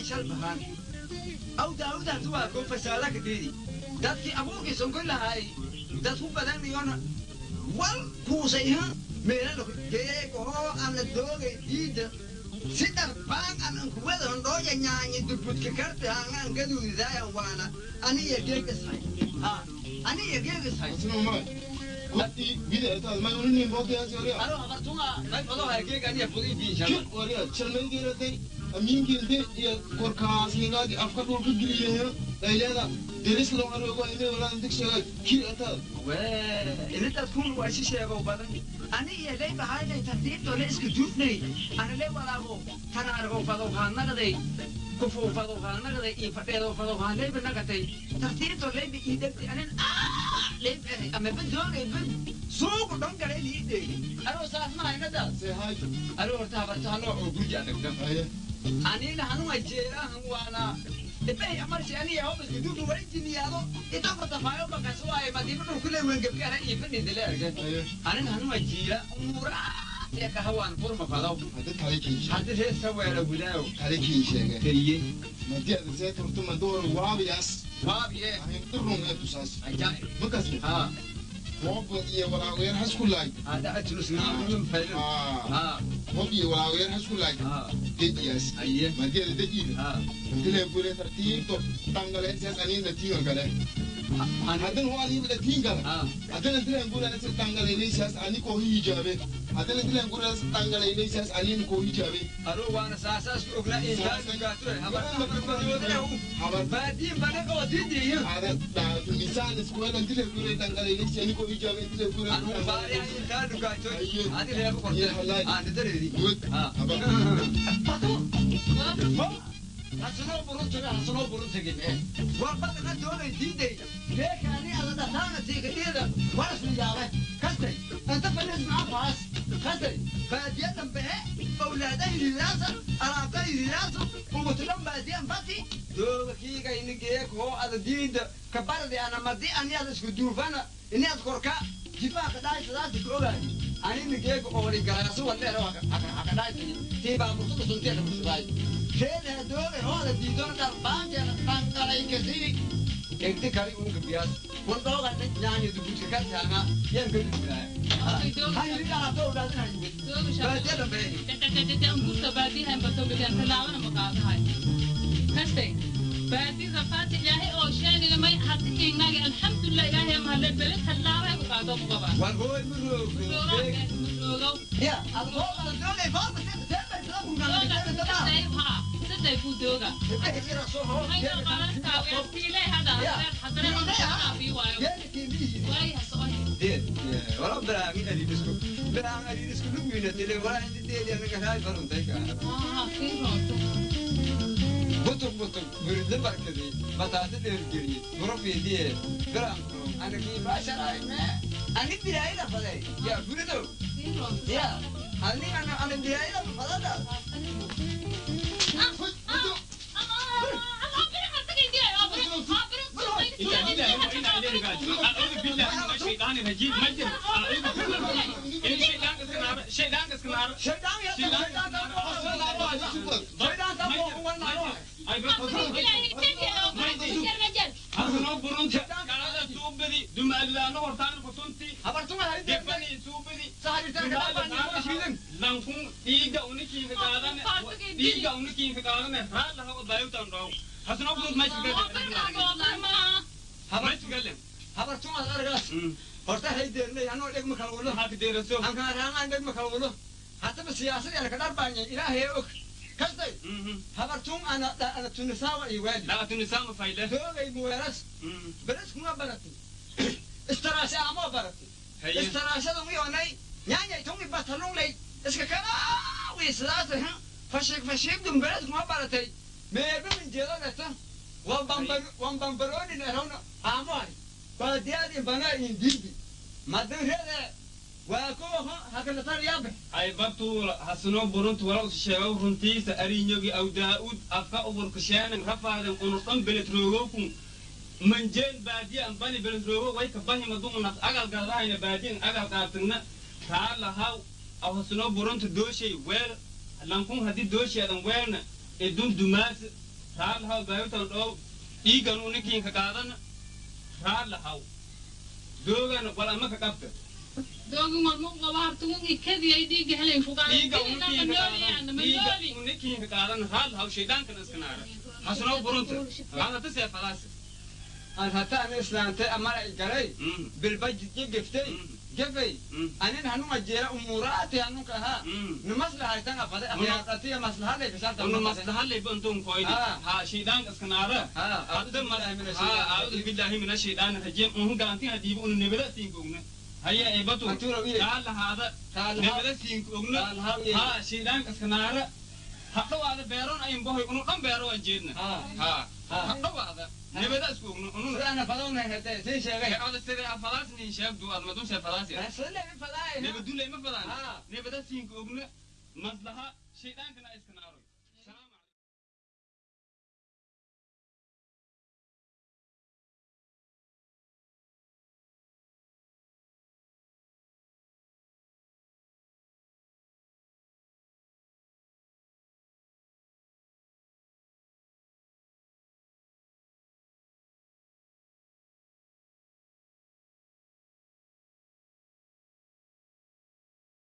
Shalbahaan aw Daawudaas waa koo fasaala ka deedi dadkii abuurkii sonkor lahaay dadku badan iyona wal kuusay ha meelala geegohoo ana doogay diida si dharbaan an ankuwada hondhooya nyaanyi dubudka karti hanga an gaduudidaayan waana aniya geegashay ha aniya geegashay. Alo habartunga may fadoha geeg aniya budi biin. Kir wariya chalmaygeeratay amiinkeente iyo korkaasnigaagi afka dhulka geliyayo dhayleeda deris loo aroogo inay walaa digshaga kir ataa. Intaas kun waa si sheego badan aniga lay bahaynay tartiibto la iska duufnay ana lay walaago tanaargo fado haanagaday kufuu fado haanagaday iyo fadheedo fado haanayba nagatay tartiibto layba ii dhegtay anin lay ama badoogay bad suugu dhan galay lii dheegi anoo saas ma haynadaas. Anoo horta habarto hanoo oo gurji adagta anina hanunga jeerahan waana ibay amarsi aniya hob iska duufna wali jiniyaado itofartafaayo bakas waaye madiiba dhul kule wengabki ana ii fadhidile arke anina hanunga jiira umuuraatee kahawaan furma fadaw haddi reesa weela gudaaw talikiin sheege kariye madii ada see turto madoor waabiyaas waabiye ahin ee tusaas ajaa'ib makas ha hoob iyo walaaweer hasku laay hada ajlusnaa faylo ha hoob iyo walaaweer hasku laay ha dejiyaas aye madii ada dejiida ha intilee gure tartiibto tangaleesiyaas aniin latiinga gale haddana hoo aniin latiin gala ha haddana intileen gure tangaleynaysiyaas ani koo hijaabe haddana intileen gure tangaleynaysiyaas aniin koo hijaabe. Aro waana saasaas ku ognaa intaas habar baadiin bane oo diidiyo ada dhaatu misaan iskuwela intilee gure tangaleynaysi ani koo hijaabe intilee gure anu baariya intaa dhugaatoy adi reebo korte aan dareeri. Good. Ha habar hasanoo buruntaga hasanoo buruntagi war badana doonay diiday reekaani ada dhataana tiigadheeda warasla yaabe kastay inta fadhis maca faas kastay baadiya dambehe owlaada hiriiraasa alaabta hiriiraasa ugutudhan baadiyan bati dooga kiigayni geek hoo ada diida kabardi ana madi ani ada isku duufana ini ad korka jifaa kadhaysadaasi ka ogaadi anini geeka oori garaaso walleero hakadhaysay tii baaburtuda sunteeda kushubaay reedaa doogay hooda diidona dharbaanteeda dhanqalay kasii egdi kari unka biyaas wandhooga nyaanyo dubuudka kartaanga yaan gaduudaaya hayri alaabta owlaadina baadiya dambeeyi. Angurta baadiyahan bato midaan tallaabana ma qaadahay kastay baadi rafaati Ilaahay oo sheegaya may hadda kiinnaagi alxamdulilah Ilaahay mahadle bele tallaabay ku qaado mu qaba. War hooy ma roogo. Roogow. Ya ad hooda doogay faama siday ku dooga wala baraangin aliidisku baraang aliidisku lugwiina tile wala inti deeli anaga raay baruntay kaa butuq butuq buridla barkadi bataata dheergeliye murafiidiye biraanku anagii baasharay me ani biraayida faday ya buridow ya ani ana ana biraayida fadada. أعوذ بالله من الشيطان الرجيم مجد أعوذ بالله إن شيطان كسكنار شيطان كسكنار shaydaan ya shaydaan shaydaan taabo أي بس أصلا برونت كذا سوبدي دم الله نورتان كتونتي habartuma جبني سوبدي saxaritaan kadhaabaan shiidan lankun dhiiga unikiinka qaadane dhiiga unikiinka qaadane raalaha oo bayutan dhaw hasno burunt ma shigale habartuma argaas horta haydeernay anoo dheg ma kala wado maxaa ka deeraso ankaaraanaan dheg ma kala wado haddaba siyaasad ana ka dharbaanyay Ilaahay og kastay habartun ana ana tunisaawa iyo waali laa tunisaama fayle doogay muweeras beres kuma baratay istaraasha amoo baratay istaraashada wiyonay nyaanyay tungi batalunglay iska kala wiisadaas fashiig fashiigdun beres kuma baratay meerba minjeedo dhata wan bambaroonin erawna aamohay baadiyaadin banaa indiidi madan reede waa kuwa hakalatar yaabe ay babtuula hasno burunt walaw sheego runtiisa arinyogi aw Daa'ud afka uburkasheenan rafaadan unudhan beletroogowkun manjeen baadiyan bani beletroogo way ka bahima du'unas agal gaadahayna baadiyan agal qaatagna raa lahaw. Aw hasanoo burunta dooshay weel lankun haddii doosheedan weelna idun dumaas raadlahaw baayutan dhow dhiigan unikiinka qaadana raadlahaw doogan wal ama ka qabta. Doogin walma u qaba hartugun ikadiyay dhiigga helayn ku dhiiga qaadan. Dhiiga unikiinka qaadan raadlahaw shaydaankana iska naara hasanoo burunta hadata seefadaas. Aan hata an islaantay amara galay bilbajidki geftay gefay anin hanunga jeera umuuraati hanunka ahaa nu maslahaytan afaday akhiyaaqatiya maslahalay kasarta. Unu maslahalay bantun koyni ha shaydaanka iska naara hadda audu billahi min ashaydaani rajiim unhu galantin hadiiba unu nebada siinka ogna haya eebatu taalahaada nebada siinka ogna ha shaydaanka iska naara ha dhawaada beeroon ayin bohoy unu dhan beero waan jeedna ha ha dhawaada nebada isku ogna unu sidaana fadawna hade sii sheegay. Ada sida afadaas nin sheegdu ad madun see fadaas fadaay nebadulay ma fadaan nebada siinka ogna maslaha shaydaankana iska naaro.